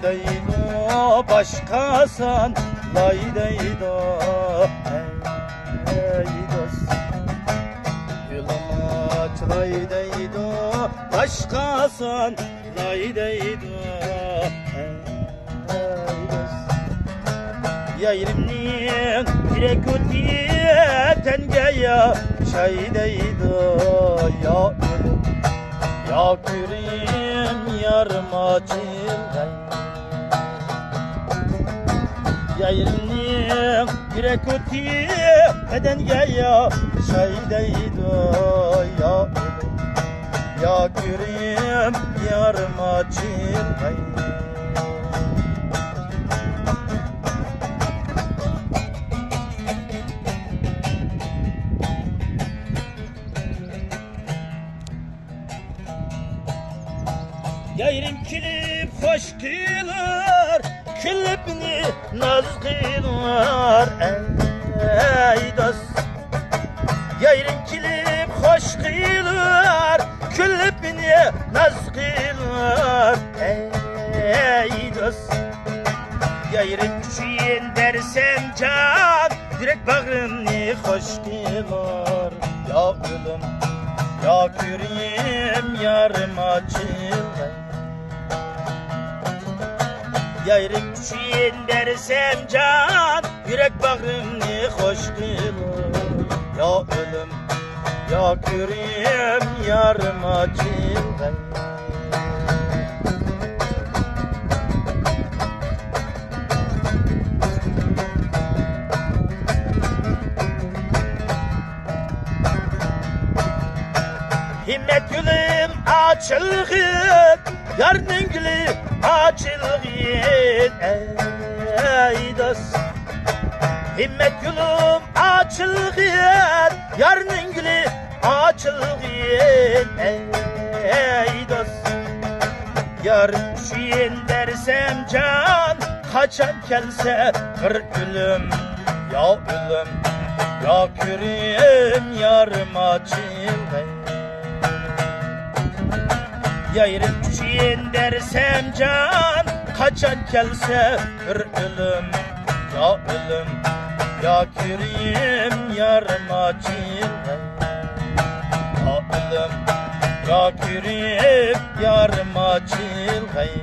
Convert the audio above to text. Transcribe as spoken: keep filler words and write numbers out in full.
دەيدۇ باشقا سان، لاي دەيدۇ، ھەي دوست. يولۇم ئاچىلاي دەيدۇ باشقا سان، لاي دەيدۇ، ھەي دوست. يايرىمنىڭ يۈرەك ئوتى تەنگە ياشاي دەيدۇ، يا ئۆلۈم، يا كۆرۈم، يارىم ئاچىلغاي. يايرىمنىڭ يۈرەك ئوتى بەدەنگە ياشاي دەيدۇ، يا ئۆلۈم، يا كۆرۈم، يارىم ئاچىلغاي. يايرىم كېلىپ خوش قىلار، كۈلۈپ مېنى ناز قىلار، ئەي دوست. يايرىم كېلىپ خوش قىلار، كۈلۈپ مېنى ناز قىلار، ئەي دوست. يايرىم ئۈچۈن بەرسەم جان، يۈرەك باغرىمنى خوش قىلار. يا ئۆلۈم، يا كۆرۈم، يارىم ئاچىلغاي. يايرىم ئۈچۈن بەرسەم جان، يۈرەك باغرىمنى خوش قىلار. يا ئۆلۈم، يا كۆرۈم، يارىم ئاچىلغاي. ھىممەت يولۇم ئاچىلغىن، يارنىڭ گۈلى ئاچىلغىن، ئەي دوست. ھىممەت يولۇم ئاچىلغىن، يارنىڭ گۈلى ئاچىلغىن، ئەي دوست. يار ئۈچۈن بەرسەم جان، قاچان كەلسە بىر ئۆلۈم، يا ئۆلۈم، يا كۆرۈم، يارىم ئاچىلغاي. يايرىم ئۈچۈن بەرسەم جان، قاچان كەلسە بىر ئۆلۈم، يا ئۆلۈم، يا كۆرۈم، يارىم ئاچىلغاي. يا ئۆلۈم، يا كۆرۈم، يارىم ئاچىلغاي.